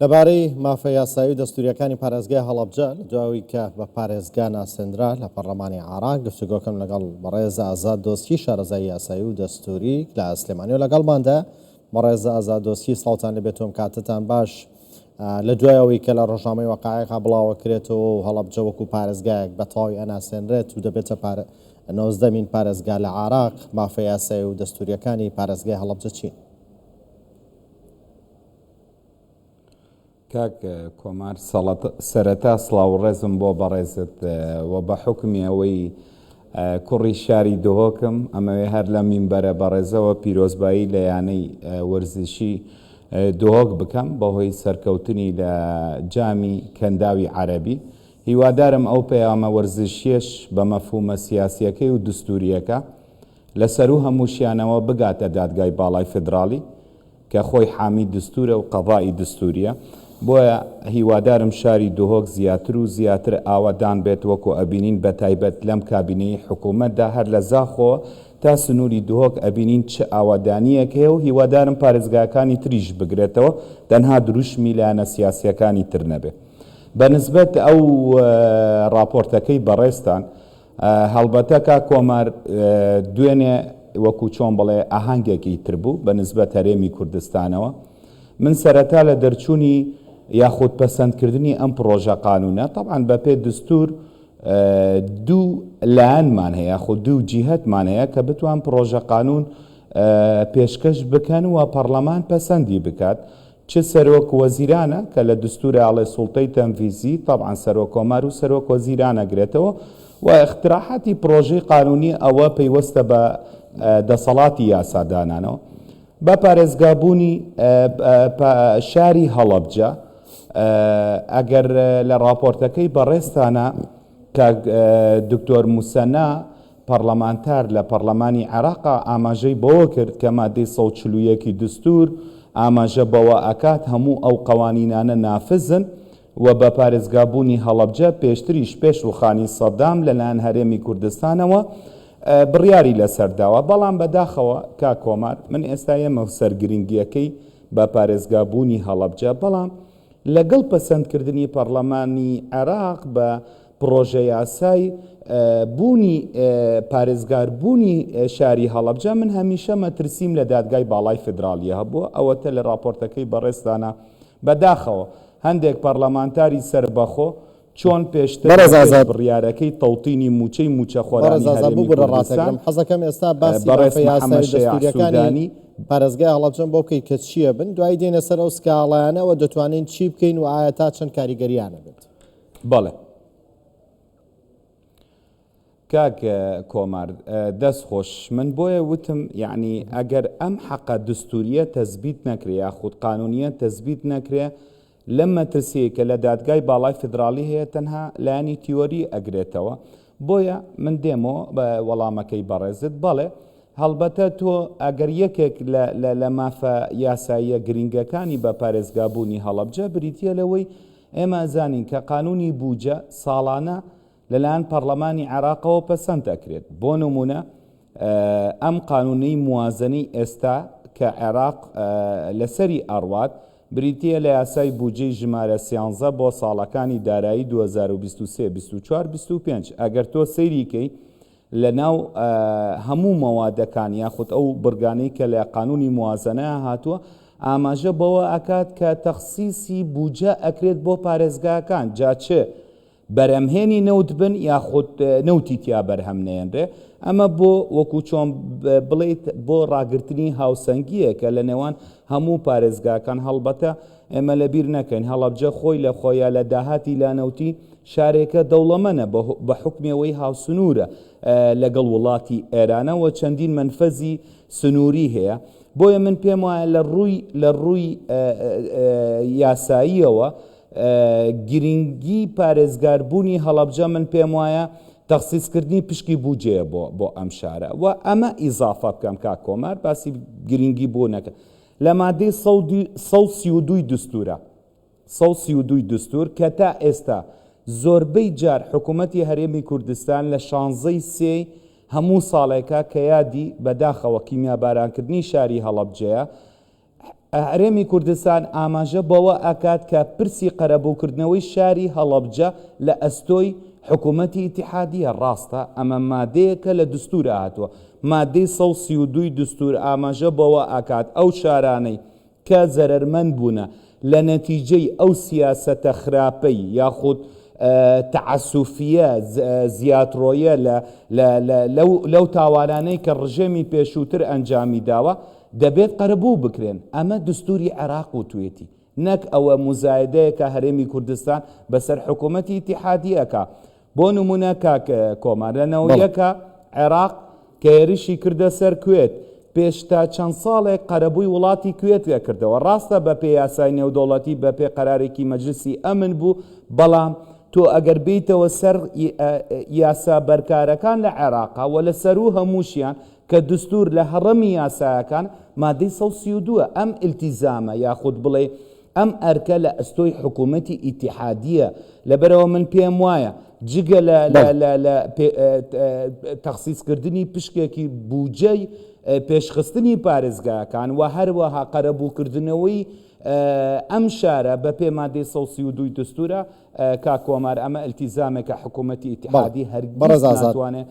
لەبارەی مافە یاسایی و دەستورییەکانی پارێزگای هەڵەبجە لە دوای ئەوەی کە بە پارێزگا ناسێندرا لە پەرلەمانی عێراق، گفتوگۆکەم لەگەڵ بەڕێز ئازاد دۆسکی شارەزای یاسایی و دەستوری لە سلێمانی و لەگەڵماندا بەڕێز ئازاد دۆسکی سڵاوتان لێبێت و کاتتان باش. لە دوای ئەوەی کە لە ڕۆژنامەی وەقایقا بڵاوەکرێتەوە و هەڵەبجە وەکو پارێزگایەک بە تەواوی ئەناسێنرێت و دەبێتە نۆزدەمین پارێزگا لە عێراق، مافە یاسایی و دەستورییەکانی پارێزگای هەڵەبجە چین؟ کاک کۆمار سەرەتا سڵاو و ڕێزم بۆ بەڕێزت و بە حوکمی ئەوەی کوڕی شاری دهۆکم ئەمەوێ هەر لەم مینبەرە بەڕێزەوە پیرۆزبایی لە یانەی وەرزشی دهۆک بکەم بەهۆی سەرکەوتنی لە جامی کەنداوی عەرەبی هیوادارم ئەو پەیامە وەرزشیەش بە مەفهومە سیاسیەکەی و دستوریەکە لە سەروو هەمووشیانەوە بگاتە دادگای باڵای فیدراڵی کە خۆی حامی دستورە و قەزائی دستوریە، بۆیە هیوادارم شاری دهۆک زیاتر و زیاتر ئاوەدان بێت وەکو ئەبینین بەتایبەت لەم کابینەی حکومەتدا هەر لە زاخۆوە تا سنوری دهۆک ئەبینین چ ئاوەدانیەک هەیە و هیوادارم پارێزگاکانی تریش بگرێتەوە تەنها دروشمی لایەنە سیاسیەکانی تر نەبێ بەنسبەت ئەو ڕاپۆرتەکەی بەڕێزتان هەڵبەتە کاک کۆمار دوێنێ وەکو چۆن بڵێ ئاهەنگێکی تر بوو بە نسبەت هەرێمی کوردستانەوە. من سەرەتا لە دەرچوونی یاخود پەسەندکردنی ئەم پڕۆژە قانوونە تەبعەن بە پێ دستوور دوو لایەنمان هەیە یاخود دوو جیهەتمان هەیە کە بتوان پڕۆژە قانوون پێشکەش بکەن و پەڕلەمان پەسەندی بکات چ سەرۆک وەزیرانە کە لە دستورا ئەڵێ سوڵتەی تەنفیزی تەبعەن سەرۆک کۆمار و سەرۆک وەزیران ئەگرێتەوە و ئیقتراحاتی پرۆژەی قانونی ئەوە پەیوەستە بە دەسەڵاتی یاسادانانەوە بە پارێزگا بوونی شاری هەڵەبجە ئەگەر لە ڕاپۆرتەکەی بەڕێزتانە کاک دکتۆر موسەنا پەڕلەمانتار لە پەڕلەمانی عێراقا ئاماژەی بەوە کرد کە مادەی 141 ی دستور ئاماژە بەوە ئەکات هەموو ئەو قەوانینانە نافزن و بە پارێزگابوونی هەڵەبجە پێشتریش پێش ڕوخانی سەدام لەلایەن هەرێمی کوردستانەوە بڕیاری لەسەر داوە بەڵام بەداخەوە کاک کۆمار من ئێستا یەمە سەر گرنگیەکەی بە پارێزگابوونی هەڵەبجە بەڵام لەگەڵ پەسەندکردنی پەڕلەمانی عێراق بە پڕۆژەیاسای بوونی پارێزگار بوونی شاری هەڵەبجە، من هەمیشە مەترسیم لە دادگای باڵای فیدراڵیە هەبووە، ئەوەتە لە ڕاپۆرتەکەی بەڕێزتانا بەداخەوە هەندێک پەڕلەمانتاری سەربەخۆ چۆن پێشتر بەڕێز لە پێش ئازاد. بڕیارەکەی تەوتینی مووچەی مووچەخۆرانی بەڕێز ئازاد هەرێمی ببورە کوردستان ڕاتەگرم حەزەکەم ئێستا باسی بەڕێز مافە محەمەد یاسایی و شەیاع دەستوریەکانی سودانی پارێزگای هەڵەبجەم بۆ بکەیت کە چییە بن دوایی دێینە سەر ئەو سکاڵایانە و دەتوانین چی بکەین و ئایا تا چەند کاریگەرییان ئەبێت؟ بەڵێ کاک کۆمار دەست خۆش من بۆیە وتم یعنی ئەگەر ئەم حەقە دستوریە تەزبیت نەکرێ یاخود قانونیە تەزبیت نەکرێ لەم مەترسیەی کە لە دادگای باڵای فیدراڵی هەیە تەنها لایەنی تیۆری ئەگرێتەوە بۆیە من دێمەوە بە وەڵامەکەی بەڕێزت بەڵێ هەڵبەتە تۆ ئەگەر یەکێک لە لە لە مافە یاساییە گرینگەکانی بە پارێزگابوونی هەڵەبجە بریتیە لەوەی ئێمە ئەزانین کە قانونی بوجە ساڵانە لەلایەن پەڕلەمانی عێراقەوە پەسەند ئەکرێت بۆ نمونە ئەم قانونەی موازنەی ئێستا کە عێراق لەسەری ئەڕوات بریتییە لە یاسای بودجەی ژمارە سیانزە بۆ ساڵەکانی دارایی 2023، 24، 25 ئەگەر تۆ سەیری کەی لە ناو هەموو مەوادەکان یاخود ئەو بڕگانەی کە لە قانونی موازنە هاتووە ئاماژە بەوە ئەکات کە تەخسیسی بودجە ئەکرێت بۆ پارێزگاکان جا چ بەرهەمهێنی نەوت بن یاخود نەوتی تیا بەرهەم نەیەنرێ، ئەمە بۆ وەکو چۆن بڵێیت بۆ ڕاگرتنی هاوسەنگییەکە لە نێوان هەموو پارێزگاکان، هەڵبەتە ئێمە لەبیر نەکەین هەڵەبجە خۆی لە خۆیا لە داهاتی لانەوتی شارێکە دەوڵەمەنە بە حوکمی ئەوەی هاوسنوورە لەگەڵ وڵاتی ئێرانە و چەندین مەنفەزی سنووری هەیە بۆیە من پێم وایە لە ڕووی لە ڕووی یاساییەوە گرینگی پارێزگار بوونی هەڵەبجە من پێم وایە تەخسیس کردنی پشکی بوجەیە بۆ بۆ ئەم شارە و ئەمە ئیزافە بکەم کاک کۆمار باسی گرینگی بۆ نەکە لە مادەی 132 دستورە 132 دستور کە تا ئێستا زۆربەی جار حکوومەتی هەرێمی کوردستان لە شانزەی سێی هەموو ساڵێکە کە یادی بەداخەوە کیمیابارانکردنی شاری هەڵەبجەیە. هەرێمی کوردستان ئاماژە بەوە ئەکات کە پرسی قەرەبووکردنەوەی شاری هەڵەبجە لە ئەستۆی حکوومەتی ئیتیحادییە، ڕاستە ئەمە مادەیەکە لە دستوورا هاتووە، مادەی 132 ی دستوور ئاماژە بەوە ئەکات ئەو شارانەی کە زەرەرمەند بوونە لە نەتیجەی ئەو سیاسەتە خراپەی یاخود تەعەسوفییە زیادڕۆیە لە لەو تاوانانەی کە ڕژێمی پێشووتر ئەنجامی داوە دەبێت قەرەبوو بکرێن، ئەمە دستوری عێراق وتویەتی، نەک ئەوە موزایدەیەکە هەرێمی کوردستان بەسەر حکومەتی ئیتیحادی ئەکا. بۆ نمونە کاک کۆمار لە نەوەیەکا عێراق کە هێرشی کردە سەر کوێت پێش تا چەند ساڵێک قەرەبووی وڵاتی کوێت ئەکردەوە، ڕاستە بەپێ یاسای نێودەوڵەتی بەپێ قەرارێکی مەجلسی ئەمن بوو، بەڵام تۆ ئەگەر بێیتەوە سەر یاسا بەرکارەکان لە عێراقا و لە سەروو هەمووشیان کە دستور لە هەڕەمی یاسایەکان مادەی 132 ە، ئەم ئیلتیزامە یاخود بڵێی ئەم ئەرکە لە ئەستۆی حکوومەتی ئیتیحادییە، لەبەرئەوە من پێم وایە جگە لە لە لە لە تەخسیسکردنی پشکێکی بووجەی پێشخستنی پارێزگاکان و هەروەها قەرەبووکردنەوەی ئەم شارە بە پێ مادەی 132 ی دستورە کاک کۆمار ئەمە ئیلتیزامێکە حکوومەتی ئیتیحادی هەرگیز ناتوانێ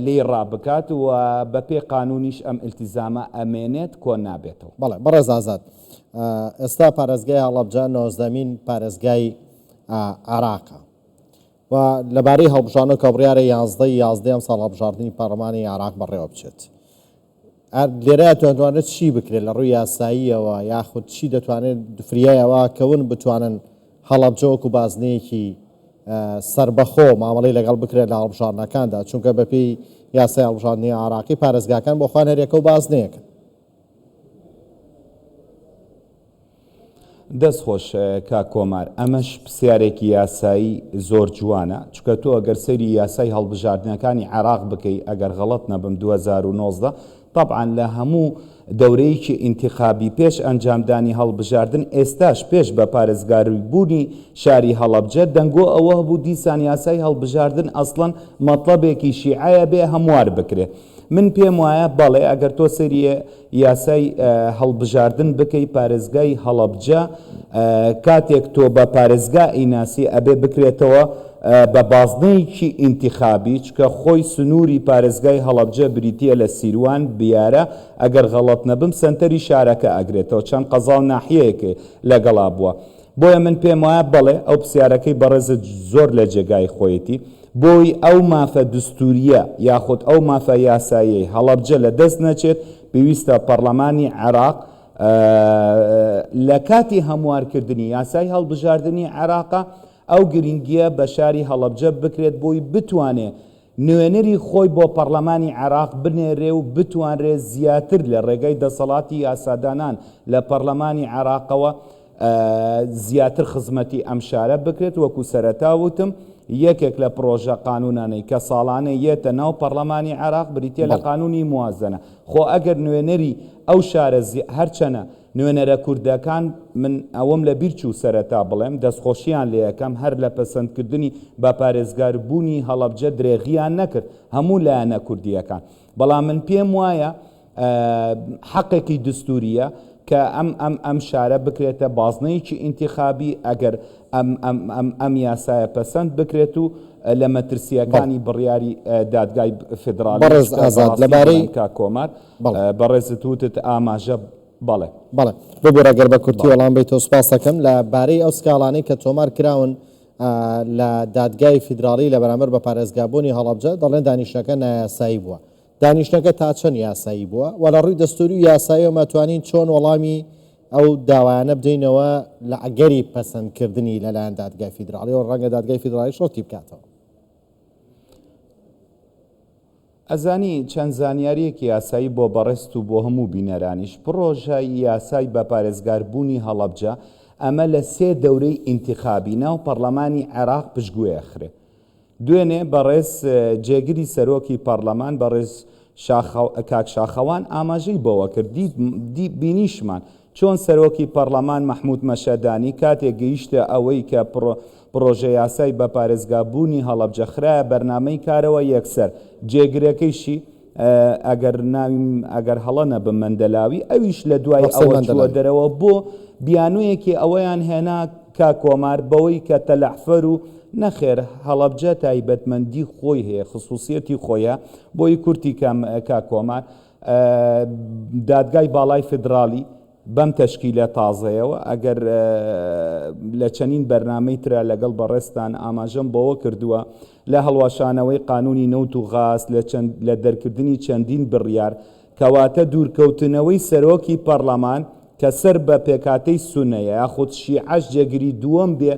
لێی ڕابکات و بە پێی قانوونیش ئەم ئیلتیزامە ئەمێنێت کۆن نابێتەوە. بەڵێ بەڕێز ئازاد ئێستا پارێزگای هەڵەبجە نۆزدەمین پارێزگای عێراقە و لەبارەی هەڵبژاردنەوە کە بڕیارە یازدەی یازدەی ئەمساڵ هەڵبژاردنی پەرلەمانی عێراق بەڕێوە بچێت لێرە دەتوانرێت چی بکرێت لە ڕووی یاساییەوە یاخود چی دەتوانێت فریایەوە کەون بتوانن هەڵەبجە وەکو بازنەیەکی سربەخۆ مامەڵی لەگەڵ بکرێت لە هەڵبژاردنەکاندا چونکە بەپێی یاسای هەڵبژاردنی عراقی پارێزگاکان بۆ خۆیان هەریەکە و بازنەیەکن. دەست خۆش کاک کۆمار ئەمەش پسیارێکی یاسایی زۆر جوانە چونکە تۆ ئەگەر سەیری یاسای هەڵبژاردنەکانی عێراق بکەی ئەگەر غەڵەت نەبم 2019 تەبعەن لە هەموو دەورەیەکی ئینتخابی پێش ئەنجامدانی هەڵبژاردن ئێستاش پێش بە پارێزگاری بوونی شاری هەڵەبجە دەنگۆ ئەوە هەبوو دیسان یاسای هەڵبژاردن ئەسڵەن مەتڵەبێکی شیعەیە بێ هەموار بکرێ من پێم وایە بەڵێ ئەگەر تۆ سەیری یاسای هەڵبژاردن بکەی پارێزگای هەڵەبجە کاتێک تۆ بە پارێزگا ئەیناسی ئەبێ بکرێتەوە بە بازنەیەکی ئینتیخابی چکە خۆی سنووری پارێزگای هەڵەبجە بریتیە لە سیروان بیارە ئەگەر غەڵەت نەبم سەنتەری شارەکە ئەگرێتەوە چەند قەزا و ناحیەیەکێ لەگەڵا بووە بۆیە من پێم وایە بەڵێ ئەو پسیارەکەی بەڕێزت زۆر لە جێگای خۆیەتی بۆی ئەو مافە دستورییە یاخود ئەو مافە یاساییەی هەڵەبجە لە دەست نەچێت پێویستە پەڕلەمانی عێراق لە کاتی هەموارکردنی یاسای هەڵبژاردنی عێراقا ئەو گرنگییە بە شاری هەڵەبجە بکرێت بۆی بتوانێ نوێنەری خۆی بۆ پەڕلەمانی عێراق بنێرێ و بتوانرێ زیاتر لە ڕێگای دەسەڵاتی یاسادانان لە پەڕلەمانی عێراقەوە زیاتر خزمەتی ئەم شارە بکرێت، وەکو سەرەتا وتم یەکێک لە پڕۆژە قانونانەی کە ساڵانە یەتە ناو پەڕلەمانی عێراق بریتیە لە قانونی موازەنە، خۆ ئەگەر نوێنەری ئەو شارە هەرچەنە نوێنەرە کوردەکان من ئەوەم لە بیر چوو سەرەتا بڵێم دەستخۆشیان لێ ئەکەم هەر لە پەسەندکردنی بە پارێزگار بوونی هەڵەبجە درێغیان نەکرد هەموو لایەنە کوردییەکان بەڵام من پێم وایە حەقێکی دستورییە کە ئەم ئەم ئەم شارە بکرێتە بازنەیەکی ئینتیخابی ئەگەر ئەم ئەم ئەم ئەم یاسایە پەسەند بکرێت و لە مەترسییەکانی بڕیاری دادگای فیدراڵی بەڕێز ئازاد لەبارەی کاک کۆمار بەڕێزت وتت ئاماژە بەڵێ. بەڵێ ببورە گەر بە کورتی وەڵام بەیتەوە سوپاست دەکەم. لە بارەی ئەو سکاڵانەی کە تۆمار کراون لە دادگای فیدراڵی لە بەرامبەر بە پارێزگابوونی هەڵەبجە دەڵێن دانیشتنەکە نایاسایی بووە. دانیشتنەکە تا چەند یاسایی بووە و لە ڕووی دەستووری و یاساییەوە مەتوانین چۆن وەڵامی ئەو داوایانە بدەینەوە لە ئەگەری پەسەندکردنی لەلایەن دادگای فیدراڵیەوە ڕەنگە دادگای فیدراڵیش ڕەتی بکاتەوە. ئەزانی چەند زانیاریەکی یاسایی بۆ بەڕێزت و بۆ هەموو بینەرانیش، پڕۆژە یاسای بە پارێزگار بوونی هەڵەبجە ئەمە لە سێ دەورەی ئینتخابی ناو پەڕلەمانی عێراق پشتگوێ ئەخرێ. دوێنێ بەڕێز جێگری سەرۆکی پەڕلەمان بەڕێز کاک شاخەوان ئاماژەی بەوە کرد دی بینیشمان چۆن سەرۆکی پەڕلەمان مەحمود مەشهەدانی کاتێک گەیشتە ئەوەی کە پڕۆژەیاسای بە پارێزگابوونی هەڵەبجە خرایە بەرنامەی کارەوە یەکسەر جێگرەکەیشی. ئەگەر ناویم ئەگەر هەڵە نەبم مەندەلاوی ئەویش لە دوای ئەوە چووە دەرەوە بۆ بیانوویەکی ئەوەیان هێنا کاک کۆمار بەوەی کە تەلەعفەر و نەخێر هەڵەبجە تایبەتمەندی خۆی هەیە خسوسیەتی خۆیە بۆی کورتی کەم کاک کۆمار دادگای باڵای فیدراڵی بەم تەشکیلە تازەیەوە ئەگەر لە چەنین بەرنامەی ترا لەگەڵ بەڕێزتان ئاماژەم بەوە کردووە لە هەڵوەشانەوەی قانونی نەوت و غاز لە چەند لە دەرکردنی چەندین بڕیار کەواتە دوورکەوتنەوەی سەرۆکی پەڕلەمان کە سەر بە پێکهاتەی سوننەیە یاخود شیعەش جێگری دووەم بێ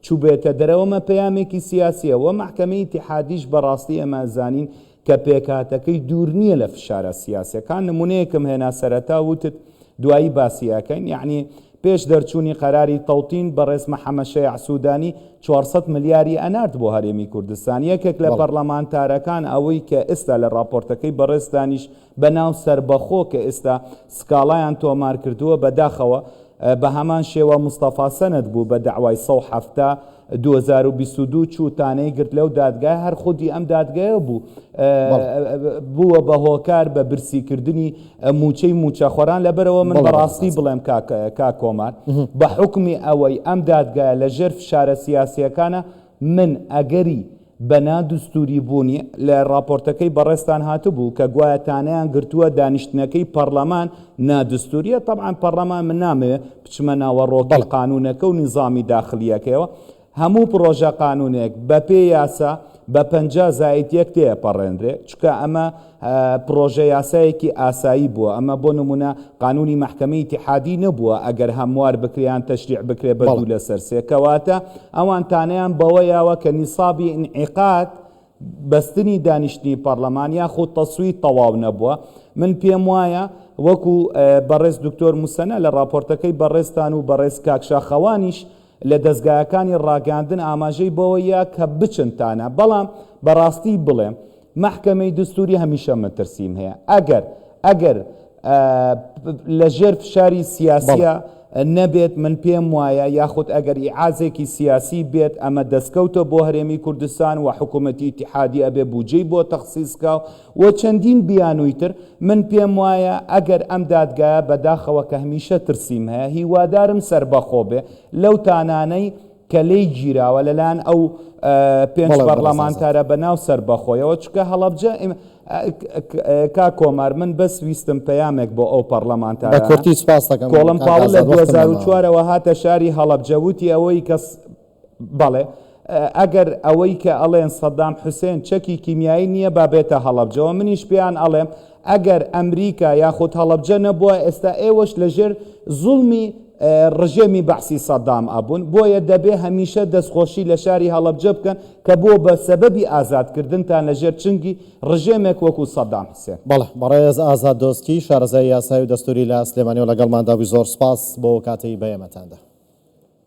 چوبێتە دەرەوە مە پەیامێکی سیاسیە وە مەحکەمەی ئیتیحادیش بەڕاستی ئێمە ئەزانین کە پێکهاتەکەی دوور نییە لە فشارە سیاسیەکان، نمونەیەکم هێنا سەرەتا وتت دوایی باسی ئەکەین، یەعنی پێش دەرچوونی قەراری تەوتین بەڕێز محەمەد شەیاع سودانی 400 ملیاری ئەنارد بۆ هەرێمی کوردستان، یەکێک لە پەڕلەمانتارەکان ئەوەی کە ئێستا لە ڕاپۆرتەکەی بەڕێزتانیش بە ناو سەربەخۆ کە ئێستا سکاڵایان تۆمار کردووە بەداخەوە بە هەمان شێوە مستەفا سەنەد بوو بە دەعوای 170 2022 چوو تانەی گرت لەو دادگایە هەر خودی ئەم دادگایە بوو بووە بە هۆکار بە برسیکردنی مووچەی مووچەخۆران لەبەرەوە من بەڕاستی بڵێم کاک کۆمار بە حوکمی ئەوەی ئەم دادگایە لە ژێر فشارە سیاسیەکانە من ئەگەری بە نادوستوری بوونی، لە ڕاپۆرتەکەی بەڕێزتان هاتبوو کە گوایە تانەیان گرتووە دانیشتنەکەی پەڕلەمان نادوستوریە، تەبعەن پەڕلەمان من نامەوێ بچمە ناوەڕۆکی قانونەکە و نیزامی داخلیەکەیەوە، هەموو پڕۆژە قانونێک بە پێی یاسا بە 50 زائید یەک تێئەپەڕێنرێ، چونکە ئەمە پڕۆژە یاسایەکی ئاسایی بووە، ئەمە بۆ نموونە قانونی مەحکەمەی ئیتیحادی نەبووە ئەگەر هەموار بکرێ یان تەشریع بکرێ بە دوو لەسەر سێ، کەواتە ئەوان تانەیان بەوە یاوە کە نیسابی ئینعیقاد، بەستنی دانیشتنی پەڕلەمان یاخود تەسویت تەواو نەبووە، من پێم وایە وەکو بەڕێز دکتۆر موسەنا لە ڕاپۆرتەکەی بەڕێزتان و بەڕێز کاک شاخەوانیش لە دەزگایەکانی ڕاگەیاندن ئاماژەی بەوە یا کە بچن تانە، بەڵام بەڕاستی بڵێم مەحکەمەی دستوری هەمیشە مەترسیم هەیە ئەگەر ئەگەر لە ژێر فشاری سیاسیە نەبێت من پێم وایە یاخود ئەگەر ئیعازێکی سیاسی بێت ئەمە دەستکەوتە بۆ هەرێمی کوردستان و حکوومەتی ئیتیحادی ئەبێ بودجەی بۆ تەخسیس کا و چەندین بیانووی تر من پێم وایە ئەگەر ئەم دادگایە بەداخەوە کە هەمیشە ترسیم هەیە هیوادارم سەربەخۆ بێ لەو تانانەی کە لێی گیراوە لەلایەن ئەو پێنج پەڕلەمانتارە بە ناو سەربەخۆیەوە چونکە هەڵەبجە کاک کۆمار من بەس ویستم پەیامێک بۆ ئەو پەڕلەمانتارانە بە کورتی سوپاس دەکەم کۆڵم پاوڵ لە 2004 ەوە هاتە شاری هەڵەبجە وتی ئەوەی کە بەڵێ ئەگەر ئەوەی کە ئەڵێن سەدام حوسێن چەکی کیمیایی نییە با بێتە هەڵەبجەوە منیش پێیان ئەڵێم ئەگەر ئەمریکا یاخود هەڵەبجە نەبووە ئێستا ئێوەش لەژێر زوڵمی ڕژێمی بەعسی سەدام ئەبوون بۆیە دەبێ هەمیشە دەستخۆشی لە شاری هەڵەبجە بکەن کە بووە بە سەبەبی ئازادکردنتان لەژێر چنگی ڕژێمێک وەکو سەدام حسێن. بەڵێ بەڕێز ئازاد دۆسکی شارەزای یاسایی و دەستوری لە سلێمانیەوە لەگەڵماندا بووی زۆر سوپاس بۆ ئەو کاتەی بە ئێمەتان دا.